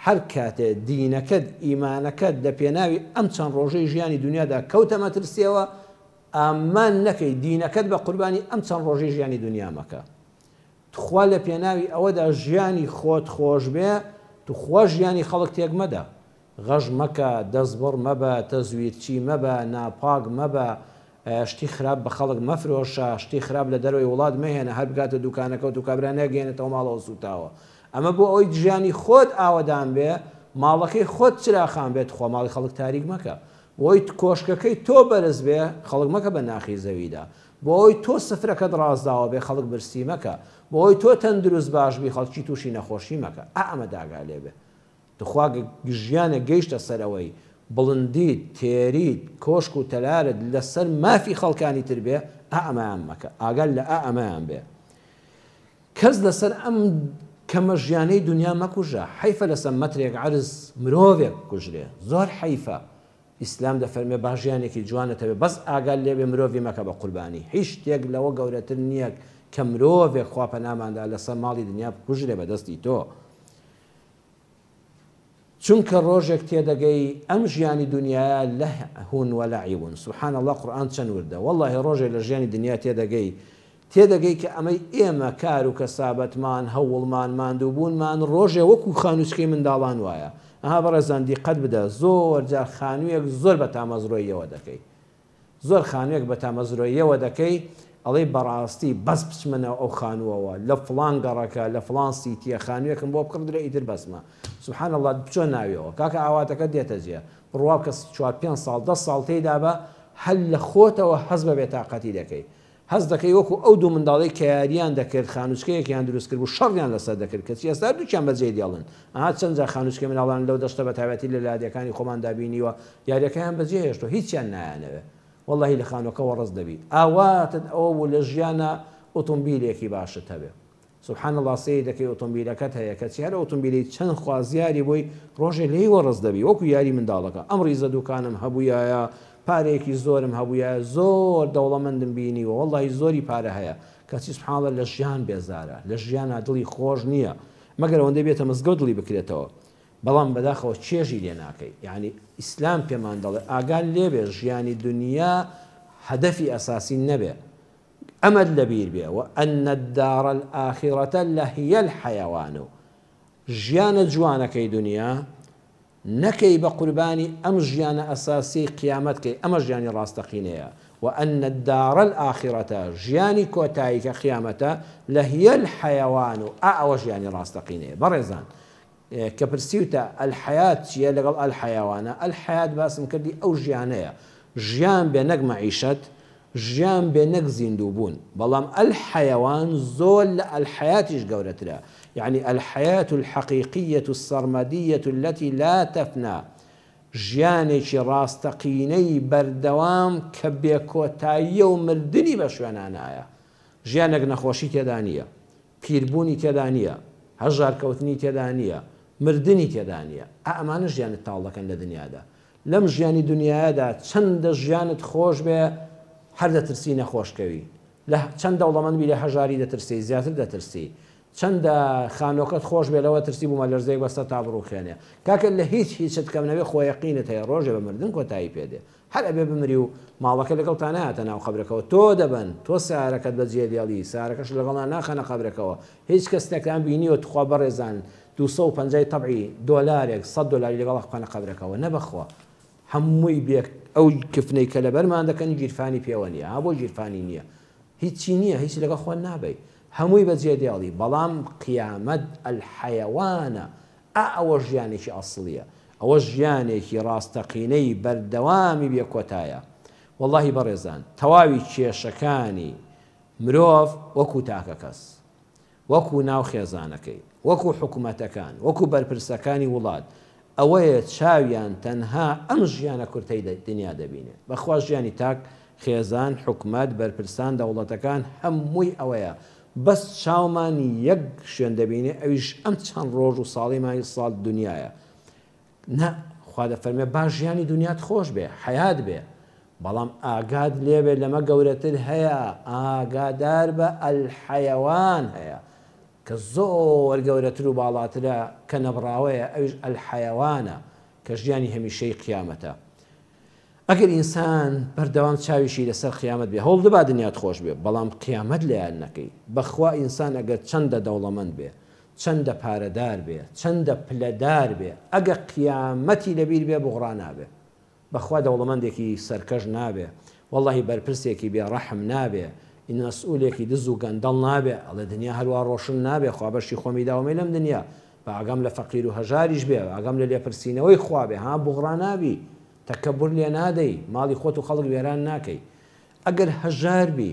هەر کاتێ دینەکەت، ئیمانەکەت لە پێناوی ئەم چەند ڕۆژەی ژیانی دونیادا کەوتە مەترسیەوە، ئامان نەکەی دینەکەت بە قوربانی ئەم چەند ڕۆژەی ژیانی دونیا مەکە. تخوا لە پێناوی ئەوەدا ژیانی خۆت خۆش بێ، توخوا ژیانی خەڵک تێک مەدە. غەش مەکە، دەستبڕ مەبە، تەزویرچی مەبە، ناپاک مەبە، شتی خراپ بە خەڵک مەفرۆشە، شتی خراپ لە دەرەوەی وڵات مەهێنە، هەر بگاتە دوکانەکەوت و کابرا نەگەیەنێتەوە ماڵەوە سوتاوە. ئەمە بۆ ئەوەی ژیانی خۆت ئاوەدان بێ، ماڵەکەی خۆت چراخان بێ، تخوا ماڵی خەڵک تاریک مەکە. بۆ ئەوەی کۆشکەکەی تۆ بەرز بێ، خەڵک مەکە بە ناخی زەویدا. بۆ ئەوەی تۆ سفرەکەت ڕازداوە بێ، خەڵک برسی مەکە. بۆ ئەوەی تۆ تەندروست باش بی، خەڵکی تووشی نەخۆشی مەکە. ئا ئەمەت ئاگا لێ بێ. توخوا ژیانێک گەیشتە سەر ئەوەی بڵندیت، تێریت، کۆشک و تەلارت لەسەر مافی خەڵکانی تر بێ، ئا ئەمەیان مەکە. ئاگات لە ئا ئەمەیان بێ. کەس لەسەر ئەم کەمە ژیانەی دونیا مەکوژە، حەیفە لەسەر مەترێک عەرز مرۆڤێک بکوژرێ، زۆر حەیفە. ئیسلام دەفەرموێ با ژیانێکی جوانت هەبێ بەس ئاگات لێبێ مرۆڤی مەکە بە قوربانی، هیچ شتێک لەوە گەورەتر نییە کە مرۆڤێک خوا پەنامان دا لەسەر ماڵی دنیا بکوژرێ بە دەستی تۆ. چونکە ڕۆژێک تێدەگەی ئەم ژیانی دونیایە لهو ولعب سبحان اللە قورئان چەند وردە وەڵاهی ڕۆژێک لە ژیانی دنیا تێدەگەی تێدەگەی کە ئەمەی ئێمە کار و کەسابەتمان هەوڵمان ماندووبوونمان ڕۆژێ وەکو خانوچکەی منداڵان وایە ئەها بەڕێزان دیقەت بدە زۆر جار خانوویەک زۆر بە تامەزرۆییەوە دەکەی زۆر خانوویەک بە تامەزرۆییەوە دەکەی ئەڵێی بەڕاستی بەس بچمە ناو ئەو خانووەوە لە فڵان گەڕەکە لە فڵان سیتیە خانوویەکم بۆ بکڕدرێ ئیتر بەسمە سبحان اللە بچۆ ناویەوە کاکە ئاواتەکەت دێتە جێ بڕوا بکە چوار پێنج ساڵ 10 ساڵ تێیدا بە هەر لە خۆتەوە هەست بە بێتاقەتی دەکەی هەست دەکەی وەکو ئەو دوو منداڵەی کە یاریان دەکرد خانوچکەیەکیان دروست کردبوو شەڕیان لەسەر دەکرد کەچی ئێستا هەردووکیان بەجێ دێڵن ئەها چەند جار خانوچکەی منداڵان لەو دەشتە بەتایبەتی لە لادێکانی خۆماندا بینیوە یاریەکەیان بەجێ هێشتوە هیچیان نایانەوێ وەڵاهی لە خانوەکە وەڕس دەبی ئاواتت ئەوە بوو لە ژیانا ئوتومبیلێکی باشت هەبێ سبحان اللە سەیر دەکەی ئۆتۆمبیلەکەت هەیە کەچی هەر ئۆتۆمبیلەی چەند خوازیاری بووی ڕۆژێ لێی وەڕس دەبی وەکو یاری منداڵەکە ئەم ڕیزە دوکانم هەبوویایە پارەیەکی زۆرم هەبوویایە زۆر دەوڵەمەندم بینیوە وەڵڵاهی زۆری پارە هەیە کەچی سبحان اللە لە ژیان بێزارە لە ژیانا دڵی خۆش نییە مەگەر ئەوەندەی بێتە مزگەوت دڵی بکرێتەوە بەڵام بەداخەوە چێژی لێ ناکەی یانی ئیسلام پێمان دەڵێ ئاگات لێبێ ژیانی دنیا هەدەفی ئەساسی نەبێ ئەمەت لەبیر بێ، وان الدار الآخرە لهی الحیوان، ژیانە جوانەکەی دونیا نەکەی بە قوربانی ئەم ژیانە ئەساسیەی قیامەت کەی، ئەمە ژیانی ڕاستەقینەیە، وان الدار الآخرە ژیانی کۆتایی کە قیامەتە، لهی الحیوان، ئا ئەوە ژیانی ڕاستەقینەیە. بەڕێزان کە پرسیوتە الحیات چیە لەگەڵ الحیوانە، الحیات باسم کردی ئەو ژیانەیە، ژیان بێ نەک مەعیشەت، ژیان بێ نەک زیندوو بوون، بەڵام الحیوان زۆر لە الحیاتیش گەورەترە، یەعنی الحیاة الحقیقیە السرمدیە التی لا تفنی، ژیانێکی ڕاستەقینەی بەردەوام کە بێ کۆتاییە و مردنی بە شوێنا نایە، ژیانێک نەخۆشی تێدا نییە، پیربوونی تێدا نییە، هەژارکەوتنی تێدا نییە، مردنی تێدا نییە، ئا ئەمانە ژیانت تاڵ دەکەن لە دنیادا. لەم ژیانی دنیایەدا چەندە ژیانت خۆش بێ هەر دەترسی نەخۆش کەوی، لە چەند دەوڵەمەند بی لە هەژاری دەترسی زیاتر دەترسی، چەندە خانۆکەت خۆش بێ لەوە ترسی بوومەلەرزەیەک بەسەرتا بڕوخێنێ. کاکە لە هیچ هیچت کەم نەبێ خۆ یەقینت هەیە ڕۆژێ بە مردن کۆتایی پێ دێ. هەر ئەبێ بمری و ماڵەکە لەگەڵتا نایەتە ناو قەبرەکەوە تۆ دەبەن تۆ سەیارەکەت بەجێ دێڵی سەیارەکەشت لەگەڵنا ناخەنە قەبرەکەوە هیچ کەسێکتان بینیوە توخوا بەڕێزان 250 ی تەبعی دۆلارێک 100 دۆلاری لەگەڵا بخەنە قەبرەکەوە نە بەخوا هەمووی بێ ئەو کفنەی کە لەبەرمان دەکەن گیرفانی پێوە نییە ها بۆ گیرفانی نییە هیچی نییە هیچ لەگەڵ خۆت نابەی هەمووی بەجێ دێڵی بەڵام قیامەت الحیوانە ئا ئەوە ژیانێکی ئەسڵیە ئەوە ژیانێکی ڕاستەقینەی بەردەوامی بێ کۆتایە وەڵاهی بەڕێزان تەواوی کێشەکانی مرۆڤ وەکو تاکەکەس وەکو ناو خێزانەکەی وەکو حکومەتەکان وەکو بەرپرسەکانی وڵات ئەوەیە چاویان تەنها ئەم ژیانە کورتەی دنیا دەبینێ بەخوا ژیانی تاک خێزان حکومەت بەرپرسان دەوڵەتەکان هەمووی ئەوەیە بەس چاومان یەک شوێن دەبینێ ئەویش ئەم چەند ڕۆژ و ساڵەی ماوی ساڵ دونیایە نا خوا دەفەرمێ با ژیانی دونیات خۆش بێ حەیات بێ بەڵام ئاگات لێبێ لەمە گەورەتر هەیە ئاگادار بە الحیوان هەیە. کە زۆر گەورەتر و باڵاترە کە نەبڕاوەیە ئەویش الحیوانە کە ژیانی هەمیشەی قیامەتە. ئەگەر ئینسان بەردەوام چاویشی لەسەر قیامەت بێ هەوڵ دبا دنیات خۆش بێ بەڵام قیامەت لەیاد نەکەی بەخوا ئینسان ئەگەر چەندە دەوڵەمەند بێ چەندە پارەدار بێ چەندە پلەدار بێ ئەگە قیامەتی لەبیر بێ بوغڕا نابێ بەخوا دەوڵەمەندێکی سەرکەش نابێ وەڵاهی بەرپرسێکی بێ ڕەحم نابێ مەسئولێکی دز و گەندەڵ نابێ ئەڵێ دنیا هەروا ڕۆشن نابێ خوا بەشی خۆمی داومێ لەم دنیا با ئاگام لە فەقیر و هەژاریش بێ ئاگام لە لێپرسینەوەی خوا بێ ها بوغڕا نابی تەکەبور لێ نادەی، ماڵی خۆت و خەڵک وێران ناکەی. ئەگەر هەژار بی،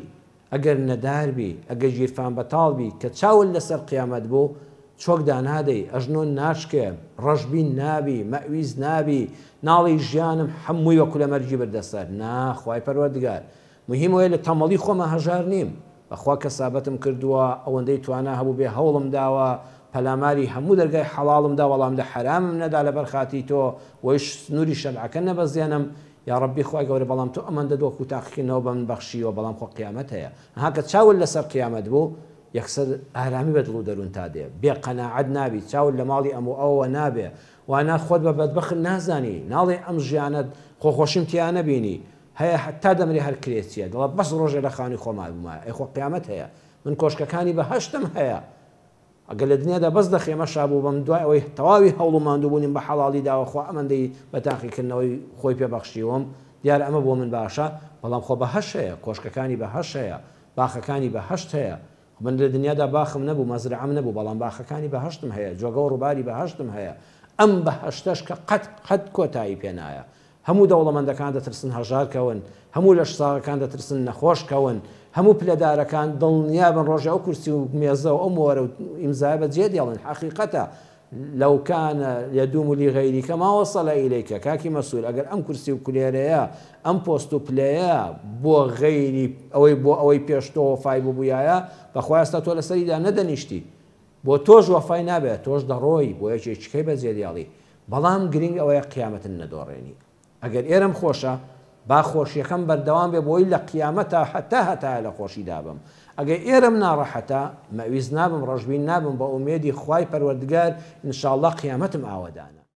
ئەگەر نەدار بی، ئەگەر گیرفان بەتاڵ بی، کە چاوت لەسەر قیامەت بوو، چۆک دانادەی، ئەژنۆ ناشکێ، ڕەشبین نابی، مەئویز نابی، ناڵێی ژیانم هەمووی بە کولەمەرگی بردە سەر، نا، خوای پەروەردگار، موهیم ئەوەیە لە تەمەڵی خۆما هەژار نیم، بەخوا کەسابەتم کردووە، ئەوەندەی توانا هەبووبێ هەوڵم داوە، پەلاماری هەموو دەرگای حەڵاڵم دا بەڵام لە حەرامم نەدا لەبەر خاتری تۆ وەیش سنووری شەرعەکە نەبەزێنم، یاڕەبی خوای گەورە بەڵام تۆ ئەمەندەت وەکو تاقیکردنەوە بەمن بەخشیوە بەڵام خۆ قیامەت هەیە ها کە چاوت لەسەر قیامەت بوو یەکسەر ئارامی بە دڵ و دەروونتا دێ بێ قەناعەت نابی چاوت لە ماڵی ئەم و ئەوەوە نابێ وانا خۆت بە بەدبەخت نازانی ناڵێی ئەم ژیانەت خۆ خۆشیم تیا نەبینی هەیە هەتا دەمرێ هەر کرێچیە دەڵێ بەس ڕۆژێ لە خانوی خۆما بومایە ئەی خۆ قیامەت هەیە من کۆشکەکانی بەهەشتم هەیە ئەگەر لە دنیادا بەس دە خێمە شا بووبم دوای ئەوەی تەواوی هەوڵ و ماندووبوونیم بە حەڵاڵی داوە خوا ئەمەندەی بە تاقیکردنەوەی خۆی پێ بەخشیوم دیارە ئەمە بۆ من باشە بەڵام خۆ بەهەشت هەیە کۆشکەکانی بەهەشت هەیە باخەکانی بەهەشت هەیە خۆ من لە دنیادا باخم نەبوو مەزرەعەم نەبوو بەڵام باخەکانی بەهەشتم هەیە جۆگە و ڕووباری بەهەشتم هەیە ئەم بەهەشتەش کە قەت قەت کۆتایی پێ نایە هەموو دەوڵەمەندەکان دەترسن هەژار کەون، هەموو لەشساغەکان دەترسن نەخۆش کەون، هەموو پلەدارەکان دڵنیابن ڕۆژێ ئەو کورسی و مێزە و ئەو مۆرە و ئیمزایە بە جێ دێڵن، حەقیقەتە لو کان یدوم لغیرک ما وصل الیک، کاکی مەسول ئەگەر ئەم کورسی و کولێرەیە، ئەم پۆست و پلەیە بۆ غەیری ئەوەی بۆ ئەوەی پێش تۆ وەفای ببویایە، بەخوا ئێستا تۆ لەسەریدا نەدەنیشتی. بۆ تۆش وەفای نابێ تۆش دەڕۆی بۆ یەکێکیکەی بەجێ دێڵی بەڵام گرینگ ئەوەیە قیامەتن نەدۆڕێنی ئەگەر ئێرەم خۆشە با خۆشیەکەم بەردەوام بێ بۆی لە قیامەتا هەتا هەتایە لە خۆشیدا بم ئەگەر ئێرەم ناڕەحەتە مەویز نابم ڕەشبین نابم بە ئومێدی خوای پەروەردگار ان شاءاللە قیامەتم ئاوەدانە.